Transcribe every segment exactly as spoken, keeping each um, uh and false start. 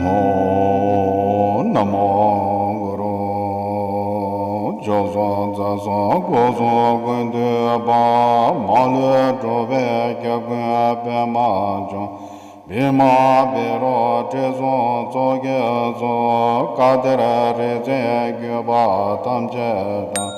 ཨོཾ་ན་མོ་གུ་རུ། བྱང་སེམས་རྩེ་གསུམ་སྐུ་གསུམ་ཀུན་འདུས་པ། མ་ལུས་འགྲོ་བའི་སྐྱབས་མགོན་པདྨ་འབྱུང་། བི་མ་བི་རོ་དྲི་བསུང་ཚོགས་ཀྱིས་གཙོས། བཀའ་གཏེར་རིག་འཛིན་བརྒྱུད་པ་ཐམས་ཅད་དང་།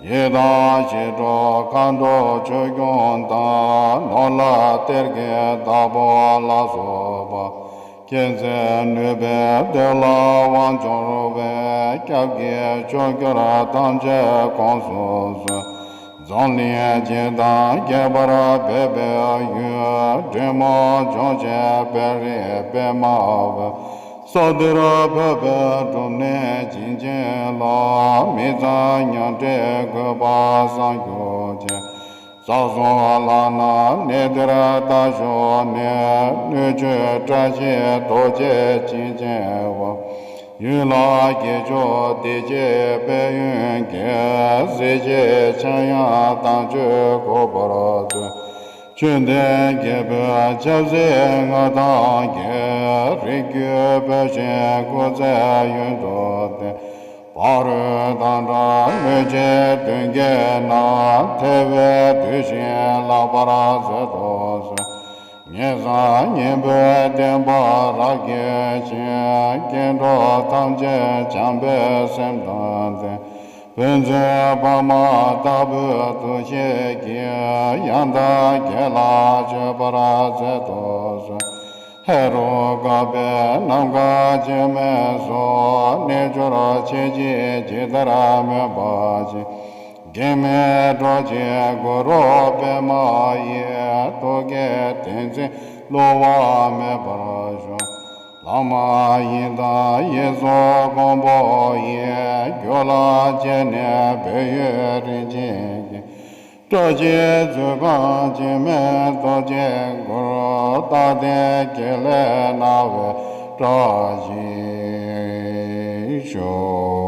ཡི་དམ་ཞི་ཁྲོ་མཁའ་འགྲོ་ཆོས་སྐྱོང་དང་། ནོར་ལྷ་གཏེར་གྱི་བདག་པོ་ལ་སོགས་པ། མཁྱེན་བརྩེ་ནུས་པའི་བདུད་ལ་དབང་འབྱོར་བའི། སྐྱབས་ཀྱི་མཆོག་གྱུར་ཐམས་ཅད་དགོངས་སུ་གསོལ། འཛམ་གླིང་ཇི་ལྟར་རྒྱས་པར་འབད་པའི་ཡུལ། འབྲས་སྨོན་ལྗོངས་ཀྱི་དཔལ་རི་པདྨ་འོད། ས་གཏེར་འབེབས་པའི་སྒྲུབ་གནས་བྱིན་ཅན་ལ། མི་ཚངས་མྱང་འདས་རྒུད་པ་སངས་རྒྱུར་བྱེད། ས་གསུམ་ལྷ་ནང་གནས་འདིར་བདག་བཞུགས་ནས། སྣོད་བཅུད་བཀྲ་ཤིས་རྡོ་རྗེ་བྱིན་ཅན་འོད། ཡུལ་ལྷ་དགེ་མཆོག་བདེ་སྐྱིད་དཔལ་ཡོན་གྱིས། གཟི་བརྗིད་ཕྱྭ་གཡང་དྭངས་བཅུད་འགུགས་པར་མཛོད། ཆོས་ལྡན་རྒྱལ་པོའི་ཆབ་སྲིད་མངའ་ཐང་རྒྱས། རིགས་རྒྱུད་བོད་ཆེན་སྐུ་ཚེ་ཡུན་དུ་བརྟན། ཕ་རོལ་ཏནྟྲ་སྣོད་བཅུད་མདུན་བསྐྱེད་ན། ཐལ་བའི་གདུལ་ཞིང་བརླག་པར་མཛད་དུ་གསོལ། ངེས་གསང་སྙིང་པོའི་བསྟན་པ་རབ་རྒྱས་ཤིང་། སྐྱེ་འགྲོ་ཐམས་ཅད་བྱམས་པའི་སེམས་དང་ལྡན། ཕན་ཚུན་ཕ་མ་ལྟ་བུའི་ཐུགས་བསྐྱེད་ཀྱིས། ཡང་དག་དགེ་ལ་སྤྱོད་པར་མཛད་དུ་གསོལ། ཧེ་རུ་ཀ་པའི་ནམ་མཁའ་འཆི་མེད་སོགས། རྣལ་འབྱོར་ཆོས་བརྒྱད་ཇི་ལྟར་སྨོན་པ་བཞིན། འགལ་མེད་རྡོ་རྗེ་གུ་རུ་པདྨ་ཡི། ཐུགས་བསྐྱེད་ཏིང་འཛིན་བསླུ་བ་མེད་པར་ཤོག། བླ་མ་ཡི་དམ་ཡེ་ཤེས་མགོན་པོ་ཡི། རྒྱུད་ལ་སྐྱེས་ནས་བོད་ཡུལ་རིན་ཆེན་གྱི། བཀྲ་ཤིས་མཛོད་ཁང་འཆི་མེད་རྡོ་རྗེའི་གུར། རྟག་བརྟན་དགེ་ལེགས་སྣང་བའི་བཀྲ་ཤིས་ཤོག།